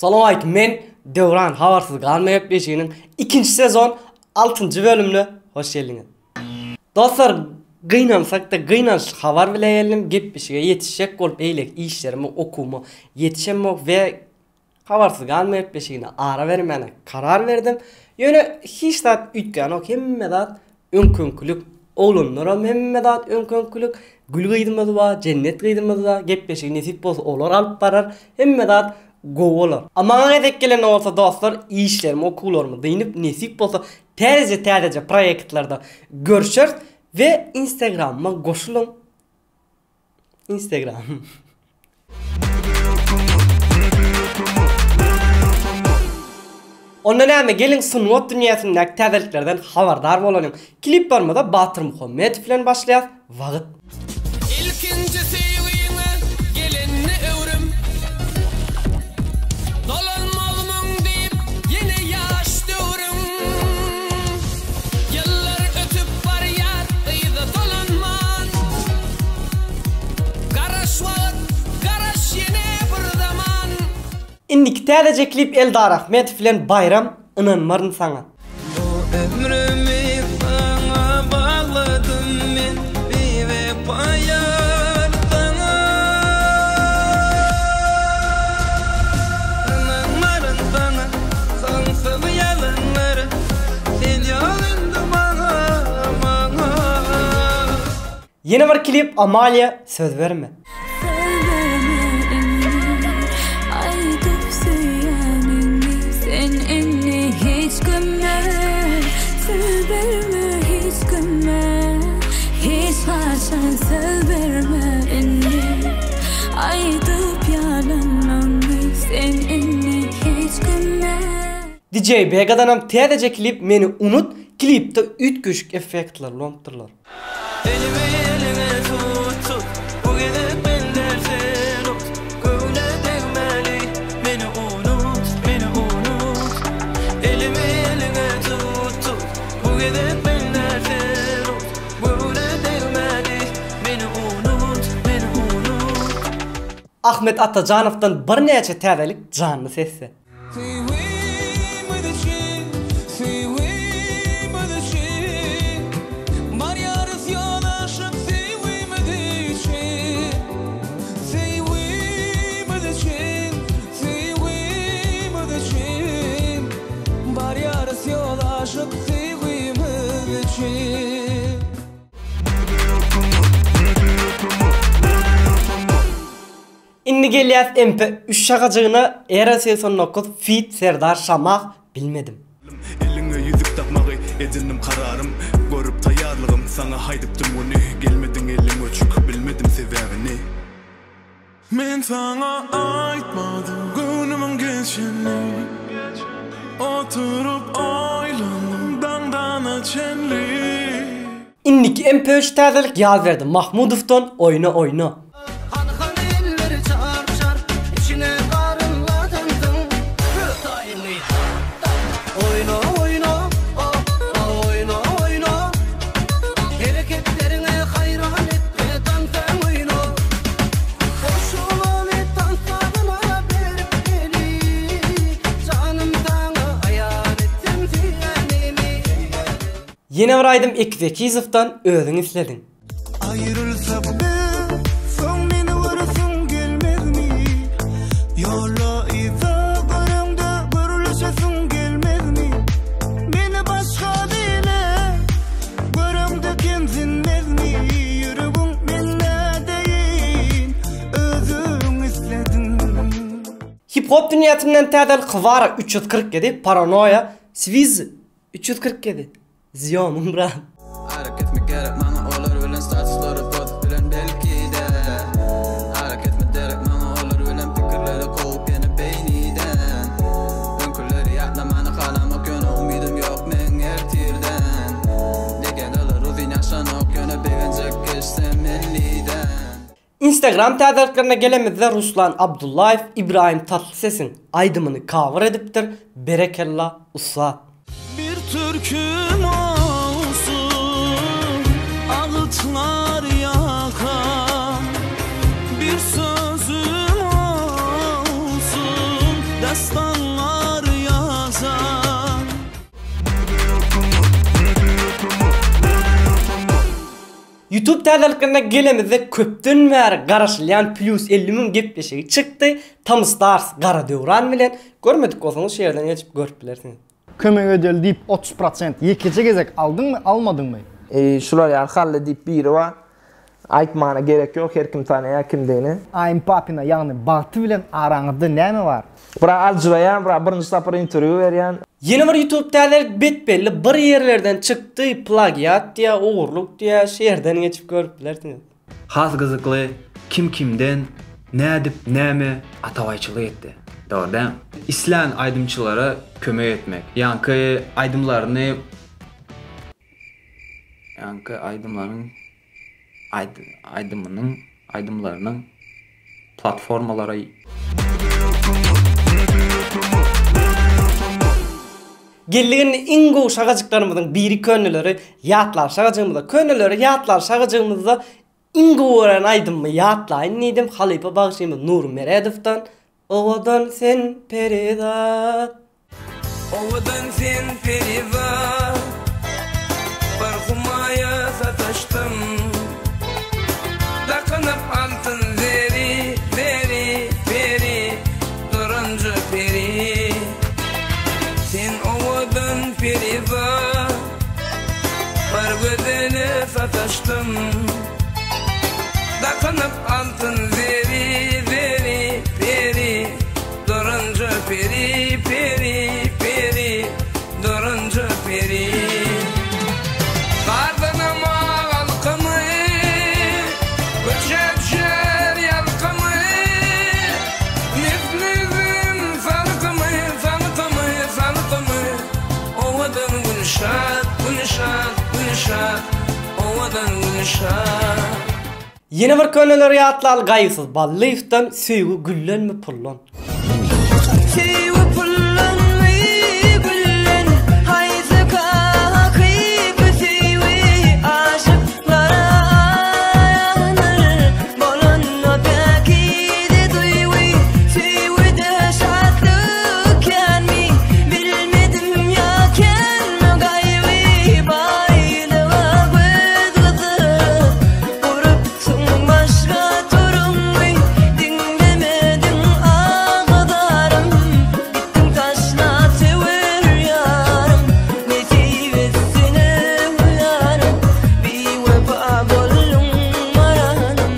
Salowmaleýkim men Döwran habarsyz galma gepleşiginiň ikinji sezon altynjy bölümine hoş geldiňiz. Dostlar gynansakda gynançly habar bile geldim gepleşige ýetişjek bolup beýleki işlerime okuwyma ýetişemok we Habarsyz galma gepleşigine ara bermäne karar berdim. Ýöne hiç zat üýtgänok hemme zat öňküňkilik. Oglanlaram hemme zat öňküňkilik. Gül gyzymyz bar, Jennet gyzymyz bar. Gepleşigi nesip bolsa olar alyp barar. Hemme zat gowy bolar. A maňa gezek gelende bolsa dostlar işlerimi okuwlarymy dynyp nesip bolsa täzeje täzeje proýektlarda görşeris we instagramyma goşulyň. Instagram. Onda näme geliň sungat dünýäsindäki täzeliklerden habardar bolalyň. Kliplerimize Batyr Muhammedow bilen başlaýas. Wagyt. Ilkinji söýgiňe gelende öwrüm Dolanmazmyň diýip ýene ýaş döwrüň Ýyllar ötüp barýar yza dolanman Garaş wagt garaş ýene bir zaman. Indiki täzeje klip Eldar Ahmetow bilen Baýram ynanmaryn saňa. Bu ömrümi saňa bagladym men biwepa ýar saňa Ynanmaryn saňa soňsuz ýalanlara Sen ýok indi maňa maňa. Ýene bir klip Amalia söz berme. Söz berme indi aýdyp söýýäniňi sen indi hiç kime Söz berme hiç kime hiç haçan söz berme indi aýdyp ýalanlaňy sen indi hiç kime. DJ Begadanam täzeje klip meni unut klipde üýtgeşik effektler ulanypdyrlar. Elimi eliňe tutup, bu gezek mende sen ot Göwne degmeli, meni unut, meni unut Elimi eliňe tutup, bu gezek mende sen ot Göwne degmeli, meni unut, meni unut. Ahmet Atajanowdan birnäçe täzelik janly sesde. Söýgimiz üçin, söýgimiz üçin, Barýarys ýanaşyk söýgimiz üçin. Söýgimiz üçin, söýgimiz üçin, Barýarys ýolaşyk söýgimiz üçin. Indi gelýäs MP üç şagajygyna Era 89 feat Serdar Şamah bilmedim. Eliňe ýüzük dakmagy edindim kararym Görüp taýýarlygym saňa haýdypdym güni Gelmediň eliň öçük bilmedim sebäbini. Men saňa aýtmadym göwnümiň geçenini Oturyp oýlandym daňdana çenli. Indiki MP üç täzelik Ýazberdi Mahmudowdan Oýna oýna. Hany-hany elleri çarp-çarp, içine garynladansyň, Hytaýly. Oýna, oýna, o-o, oýna, oýna, Hereketleriňe haýran etdi tansyň oýna. Goşulaly tans sazyna berip eli, Janym saňa aýan etsem söýenimi. Ýene bir aýdym Ekiz Ekizowdan Özüň islediň. Aýrylsak biz, soň meni göresiň gelmezmi? Ýola yza göreňde gürleşesiň gelmezmi? Meni başga bile göreňde kemsinmezmi? Ýüregiň men nädeýin, özüň islediň. Hip-hop dünýäsinden täzelik Kwara 347 Paranoýa Swiz 347 Zýomyň brat. Ara kesmek gerek maňa olar bilen statuslary pozup bilen belkide Ara kesmek derek maňa olar bilen pikirleri kowup ýene beýniden Öňküleri ýatlamany halamok ýöne umydym ýok meň ertirden Legendalar uzyn ýaşanok ýöne begenjek geçsem elliden. Instagram täzeliklerine gelemizde Ruslan Abdullaýew Ibrahim Tatlysesiň aýdymyny cover edipdir berekella ussat. Bir türküm olsun agytlar ýakan Bir sözüm olsun destan. YouTube täzeliklerine gelemizde köpden bäri garaşylýan Plus 50 müň gepleşigi çykdy. Tam Stars Gara Döwran bilen. Görmedik bolsaňyz şu ýerden geçip görüp bilersiňiz. Kömek edeli diýip 30 prosent ýekeje gezek aldyňmy almadyňmy? Eý şular ýaly Hally diýip biri bar. Aýtmana gerek ýok her kim tanaýar kimdigini. Aýym papina ýagny Bagty bilen araňyzda näme bar? Bira aljyraýan bira birinji sapar interwýu berýän. Ýene bir youtube täzelik betbelli bir ýerlerden çykdy plagiat diýä ogurlyk diýä şu ýerden geçip görüp bilersiňiz. Has gyzykly kim kimden nädip näme atabaýçylyk etdi. Dogry dämi? Islän aýdymçylara kömek etmek. Ýaňky aýdymlaryny Ýaňky aýdymlaryň aýdymynyň aýdymlarynyň platformalara Geldik indi iň gowy şagajyklarymyzyň biri köneleri ýatlar şagajygymyza. Köneleri ýatlar şagajygymyzda iň gowy gören aýdymymy ýatlaýyn diýdim halypa bagşymyz Nury Meredowdan Owadan sen perizat. Owadan sen perizat. Bir humaýa sataşdym. Dakynyp altyn zeri, zeri, peri, Duranja peri. Sen owadan perizat. Bir gözele sataşdym. Dakynyp altyn zeri, zeri, peri, Duranja peri, peri, peri, Duranja peri. Gardanam ak alkymy, Köçä düşer ýalkymy, Nesligim salkymy, salkymy, salkymy, Owadan Gülşat, Gülşat, Gülşat. Owadan Gülşat. Ýene bir köneleri ýatlaly Gaýgysyz Ballyýewden Söýgi güllenmi pullan. Söýgi pullanmy güllen haýsy hakyky söýgi aşyklara aýandyr bolanda päkize duýgy söýgüde şatlyk känmi bilmedim ýa känmi gaýgy Baýlyga göz gyzyp, gurupsyň başga toruňy, Diňlemediň agy-zarym, gitdiň taşlap söwer ýarym, Nesip etsin öwlarym, biwepa bolduň maranym.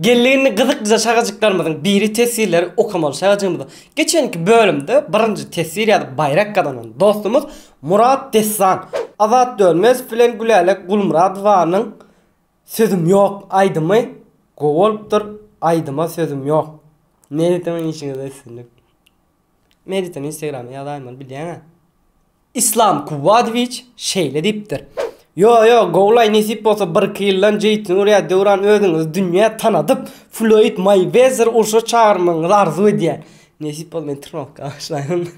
Geldi indi gyzyklyja şagajyklarymyzyň biri teswirleri okamaly şagajygymyza. Geçenki bölümde birinji teswir ýazyp baýrak gazanan dostumyz Murat Dessan, Azat Dönmezow bilen Gülälek Gulmyradowanyň Sözüm ýok aýdymy gowy bolupdyr aýdyma sözüm ýok. Meritemen işiňizde üstünlik. Meriten instagrama ýazaýmaly bilýäňä. Islam Kuwwadowiç şeýle diýipdir, Ýo, ýo, gowlaý nesip bolsa birki ýyldan Jeýtnur ýa Döwran özüňizi dünýä tanadyp, Floýd Maýwezer urşa çagyrmagyňyzy arzuw edýän. Nesip bolsa men trenowka başlaýyn ondan.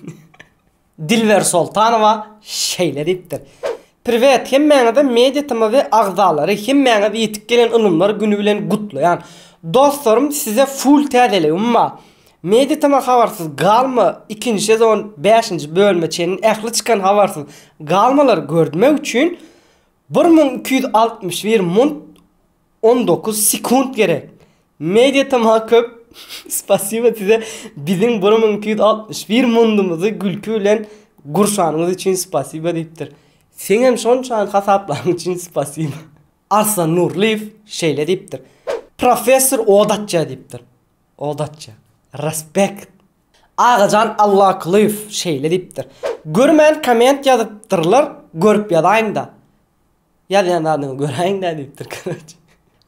Dilber Soltanowa şeýle diýipdir, Priwet hemmäňize Media TMW agzalary hemmäňizi ýetip gelen ylymlar güni bilen gutlaýan. Dostlarym size full täzeligim bar. Media TM habarsyz galma ikinji sezon bäşinji bölüme çenli ähli çykan habarsyz galmalary gördmek üçin 1261 munt 19 sekunt gerek. Media TM köp spasiba size biziň 1261 mundumyzy gülki bilen gurşanyňyz üçin spasiba diýipdir. Seňem şonçany hasaplanyň üçin spasiba. Arslan Nurlyýew şeýle diýipdir. Professor ot atýar diýipdir. Odatça. Respekt. Agajan Allakulyýew şeýle diýipdir. Görmän komment ýazypdyrlar, görüp ýazaýyň-da. Ýazýan zadyňy göräýiň-dä diýipdir korotçe.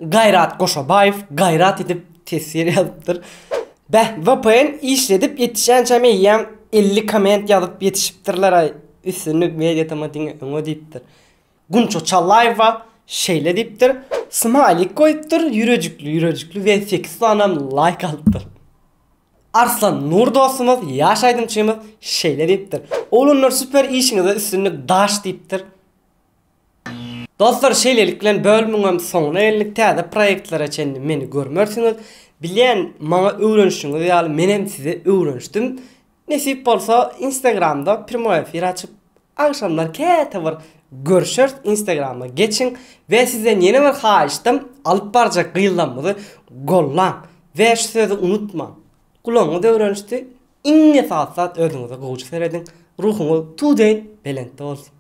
Gaýrat Goşabaýew gaýrat edip teswir ýazypdyr. Beh, vpn işledip ýetişýänçäm eýýäm 50 komment ýazyp ýetişipdirler-aý. Üstünlik Media TM diňe öňe diýipdir. Gunça Çallaýewa şeýle diýipdir, Smaýlik goýupdyr, ýürejikli ýürejikli we sekiz sanam laýk alypdyr. Arslan Nur dostumyz, ýaş aýdymçymyz şeýle diýipdir, Oglanlar super işiňizde üstünlik daş diýipdir. Dostlar şeýlelik bilen bölümiňem soňuna geldik täze proýektlere çenli meni görmersiňiz. Bilýän maňa öwrenişiňiz ýaly menem size öwrenişdim. Nesip bolsa instagramda primoý efir açyp. Agşamlar käte bir görüşeris instagrama geçiň we sizden ýene bir haýyşdym alyp barjak gyzlarymyzy gollaň we şu sözi unutmaň gulagyňyz öwrenişdi iň esasy zat özüňize gowja serediň ruhuňyz tuw deýin belentde bolsun.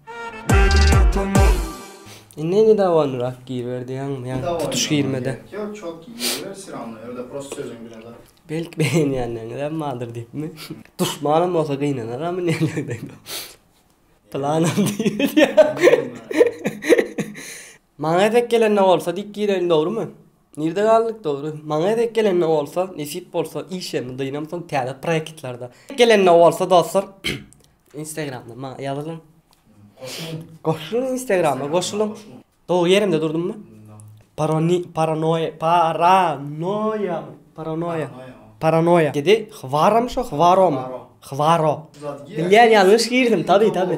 Indi indi dawanyrak giriber diýýäňmi ýa tutuş girmede. Ýok çok giriber sirano ýerde prosto sözüň bilen zat. Belki begenýänleriňizem bardyr diýipmi? Duşmanam bolsa gynanaram indi ýagdaýda. Pylanam diýip. Maňa gezek gelende bolsa diýip gireýin dogrymy? Nirde galdyk dogry. Maňa gezek gelende bolsa, nesip bolsa işlerimi dynamsoň täze proýektlerde. Gelende bolsa dostlar Instagramdan maňa ýazylyň. Goşulyň. Goşulyň Instagrama goşulyň. Dogry ýerimde durdummy? Paroni paranoýa paranoýa paranoýa paranoýa. Dedi hwaram şo hwaromy? Hwaro. Bilýän ýalňyş girdim tabi tabi.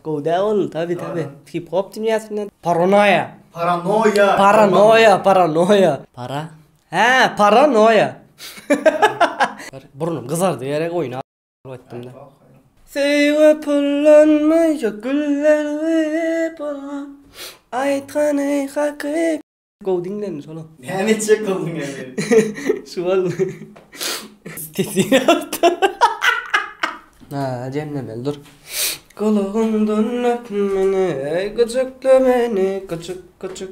Gowy däl ol tabi tabi. Hip hop dünýäsinden paranoýa. Paranoýa. Paranoýa paranoýa. Para. Hä paranoýa. Burnum gyzardy gerek oýna. Etdim-de. Söýgi pullanmaýjak güller wepa Aýtgany hakyk. Gowy diňlendi şolam. Näme etjek bolduň indi? Şu boldy. Sesi ýokdy. Ha, jemlemeli dur. Gulagyňdan öp meni, eý gyjykla meni, gyjyk gyjyk.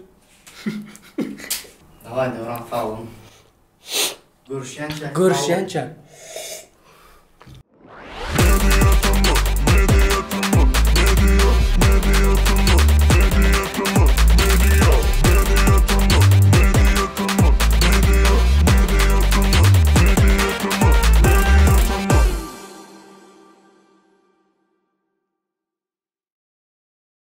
Daway Döwran sag boluň. Görüşýänçäk. Görüşýänçäk.